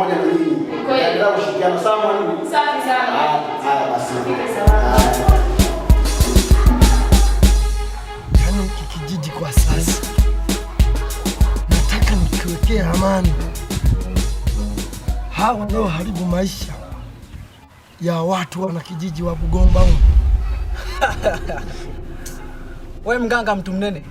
pamoja na nyinyi. Tutaendelea kushirikiana sawa mwalimu? Safi sana. Haya basi. Yaani hiki kijiji kwa sasa nataka nikiwekee amani. Hawa wanaoharibu maisha ya watu wana kijiji wa Bugomba humu. We mganga mtu mnene,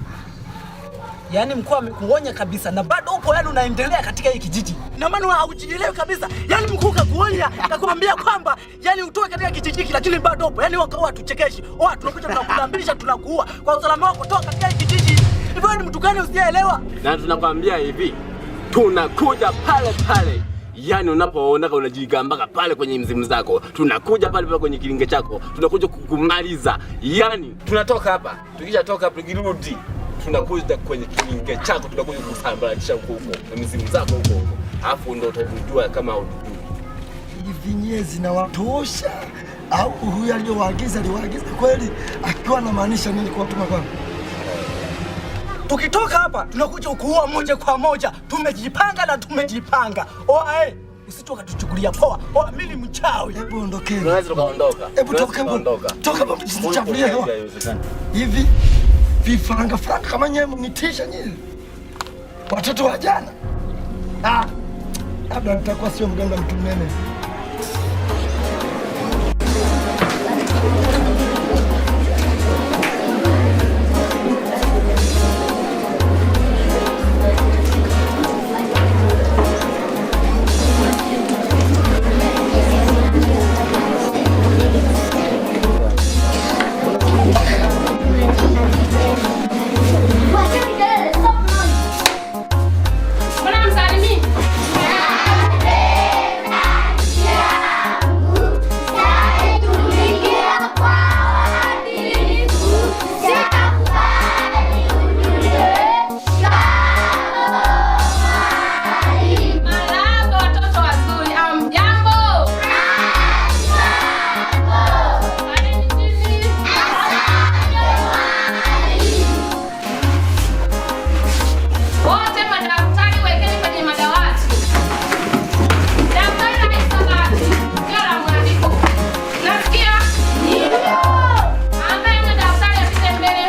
yaani mkuu amekuonya kabisa na bado upo, yaani unaendelea katika hii kijiji, na maana haujielewi kabisa. Yaani mkuu kakuonya, kakuambia kwamba yaani utoe katika kijiji hiki, lakini bado upo. Yaani wakawa hatuchekeshi, oa tunakuja tunakulambisha, tunakuua kwa usalama wako, toka katika hii kijiji. Hivyo wewe ni mtu gani usiyeelewa? Na tunakwambia hivi, tunakuja pale pale. Yaani unapoonaka unajigambaka pale kwenye mzimu zako, tunakuja pale pale kwenye kilinge chako, tunakuja kukumaliza. Yaani tunatoka hapa, tukishatoka hapa tukirudi, tunakuja kwenye kilinge chako, tunakuja kusambaratisha huko huko na mizimu zako huko huko, alafu ndo utajua kama hujui. Hivi nyie zinawatosha au huyu aliyowaagiza aliwaagiza kweli akiwa anamaanisha nini kuwatuma kwangu? Tukitoka hapa tunakuja kuua moja kwa moja. Tumejipanga na tumejipanga. Oa eh, usije ukatuchukulia poa. Oa, mimi ni mchawi. Hebu ondokeni. Tunaweza tukaondoka. Hebu Tunaweza toka hapo. tukaondoka. Toka hapo msichafulie hewa. Haiwezekani. Hivi vifaranga faranga kama nyewe mnitisha nyie. Watoto wa jana. Ah, labda nitakuwa sio mganga mtu mnene. Mbona msalimii? Marahaba watoto wazuri, hamjambo? Kaeni chini. Wote madaftari wekeni kwenye madawati. Daftari la hisabati sio la mwandiko. Nasikia? Ndio. Ambaye hana daftari apite mbele.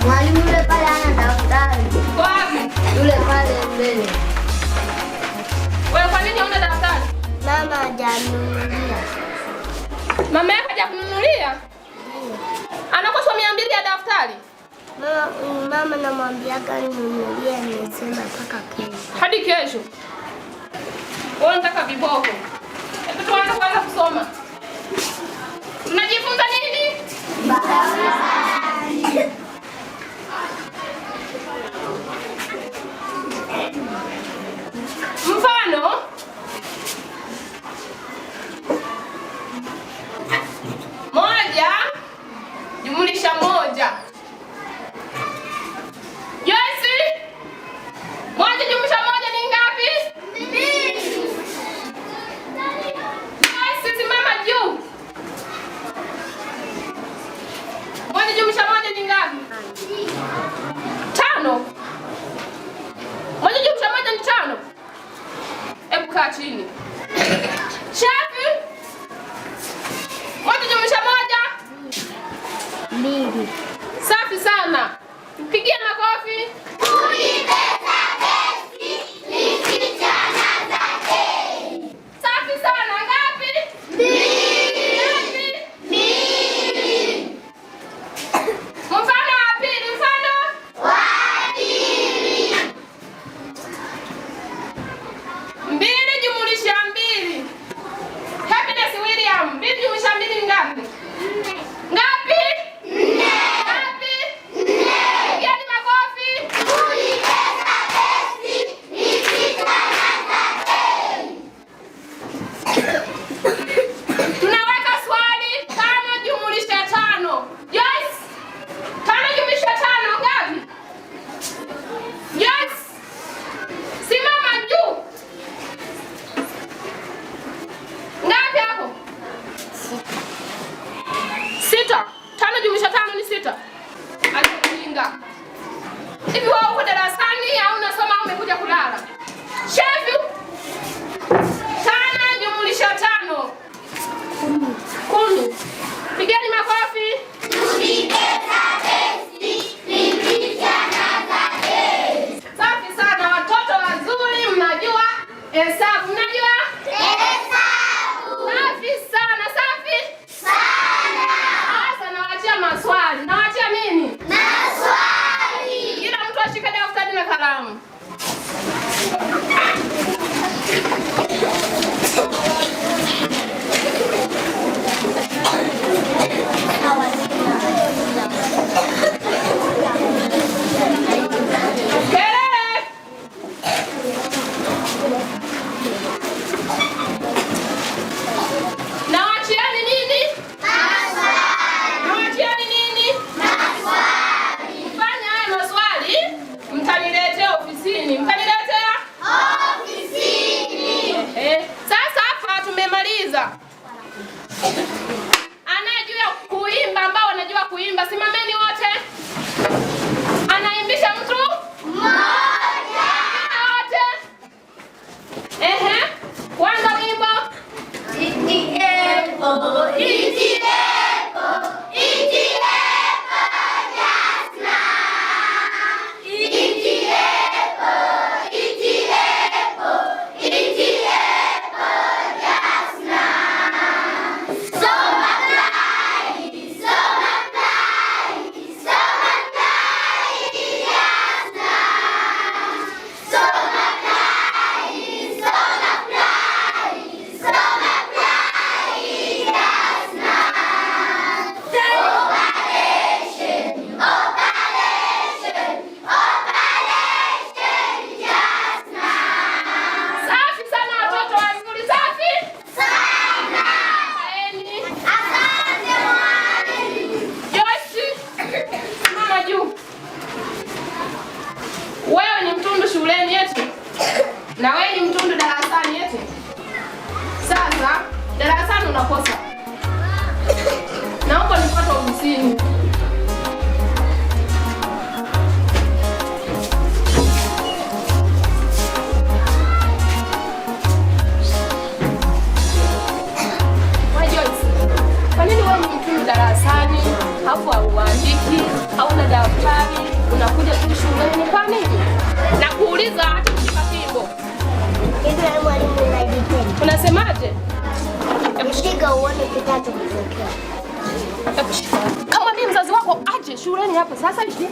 Mwalimu yule pale hana daftari. Wapi? Yule pale mbele. Wewe kwa nini huna daftari? Mama hajanunulia. Mama yako hajakununulia? Anakosa 200 ya daftari. Mama namwambiaga ninunulie, amesema mpaka kesho. Hadi kesho. Wewe unataka viboko. Hebu tuanze kwanza kusoma. Tunajifunza nini? Mfano moja jumlisha moja. Joyce, moja jumlisha moja ni ngapi? Mbili. Joyce, simama juu. Moja jumlisha moja ni ngapi? 5. Moja jumlisha moja ni 5. Hebu kaa chini. Shafi, moja jumlisha moja? 2. Safi sana. Mpigie makofi. Safi sana. Ngapi? Ngapi? Mfano wa pili, mfano wa pili. 2 jumlisha 2. Happiness William, 2 jumlisha 2 ni ngapi? Ngapi? 4. Hauandiki, hauna daftari, unakuja tu shuleni kwa nini? Nakuuliza, acha kushika fimbo. Hivi wewe mwalimu unajipenda. Unasemaje? Shika uone kitachokutokea. Hebu shika. Kama mimi mzazi wako aje shuleni hapa sasa hivi.